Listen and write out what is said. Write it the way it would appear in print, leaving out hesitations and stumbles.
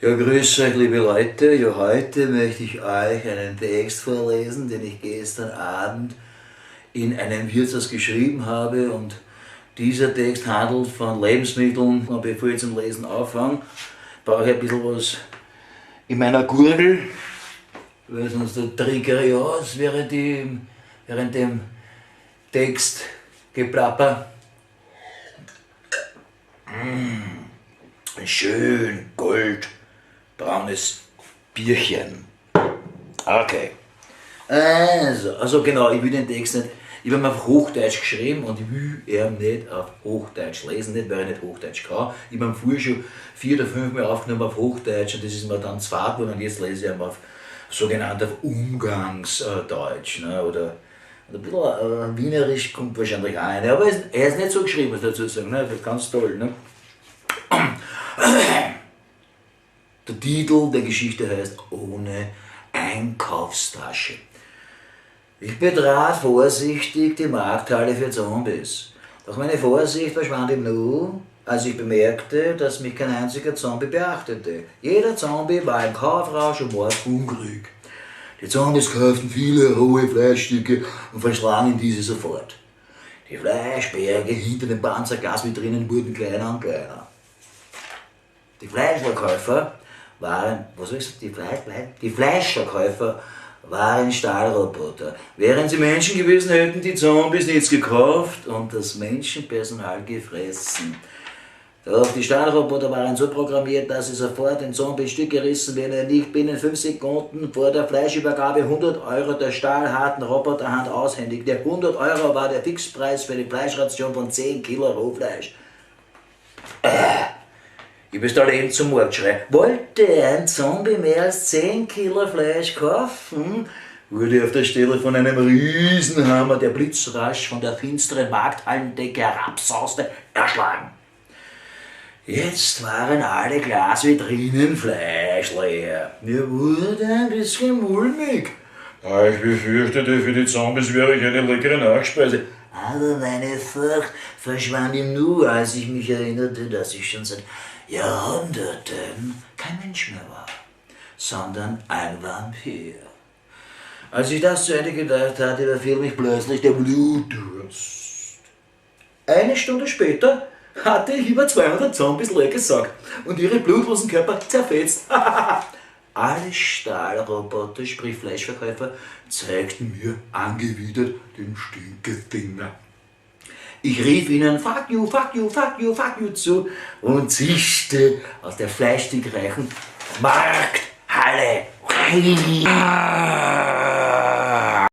Ja, grüß euch, liebe Leute. Ja, heute möchte ich euch einen Text vorlesen, den ich gestern Abend in einem Wirtshaus geschrieben habe. Und dieser Text handelt von Lebensmitteln. Und bevor ich zum Lesen anfange, brauche ich ein bisschen was in meiner Gurgel, weil sonst triggere ich aus während dem Textgeplapper. Ein schön goldbraunes Bierchen. Okay. Also genau, ich will den Text nicht, ich habe ihn auf Hochdeutsch geschrieben und ich will ihn nicht auf Hochdeutsch lesen, nicht weil ich nicht Hochdeutsch kann. Ich habe ihn vorher schon 4 oder 5 Mal aufgenommen auf Hochdeutsch und das ist mir dann zu fad geworden und jetzt lese ich ihn auf sogenannt auf Umgangsdeutsch. Ne? Oder ein bisschen Wienerisch kommt wahrscheinlich auch rein, aber er ist nicht so geschrieben, muss ich dazu sagen, ne? Das ist ganz toll. Ne? Der Titel der Geschichte heißt Ohne Einkaufstasche. Ich betrat vorsichtig die Markthalle für Zombies. Doch meine Vorsicht verschwand im Nu, als ich bemerkte, dass mich kein einziger Zombie beachtete. Jeder Zombie war im Kaufrausch und mordhungrig. Die Zombies kauften viele rohe Fleischstücke und verschlangen diese sofort. Die Fleischberge hinter den Panzerglasvitrinen wurden kleiner und kleiner. Die Fleischverkäufer waren, was ist das? Die Fleisch, Fleisch, die Fleischverkäufer waren Stahlroboter. Wären sie Menschen gewesen, hätten die Zombies nichts gekauft und das Menschenpersonal gefressen. Doch die Stahlroboter waren so programmiert, dass sie sofort den Zombie in Stücke rissen, wenn er nicht binnen 5 Sekunden vor der Fleischübergabe 100 Euro der stahlharten Roboterhand aushändigte. 100 Euro war der Fixpreis für die Fleischration von 10 Kilo Rohfleisch. Ich bin allein zum Mordschrei. Wollte ein Zombie mehr als 10 Kilo Fleisch kaufen, wurde auf der Stelle von einem Riesenhammer, der blitzrasch von der finsteren Markthallendecke herabsauste, erschlagen. Jetzt waren alle Glasvitrinen fleischleer. Mir wurde ein bisschen mulmig. Ich befürchtete, für die Zombies wäre ich eine leckere Nachspeise. Aber meine Furcht verschwand im Nu, als ich mich erinnerte, dass ich schon seit Jahrhunderten kein Mensch mehr war, sondern ein Vampir. Als ich das zu Ende gedacht hatte, überfiel mich plötzlich der Blutdurst. Eine Stunde später hatte ich über 200 Zombies leer gesaugt und ihre blutlosen Körper zerfetzt. Alle Stahlroboter, sprich Fleischverkäufer, zeigten mir angewidert den Stinkefinger. Ich rief ihnen Fuck you, fuck you, fuck you, fuck you zu und zischte aus der fleischstickreichen Markthalle.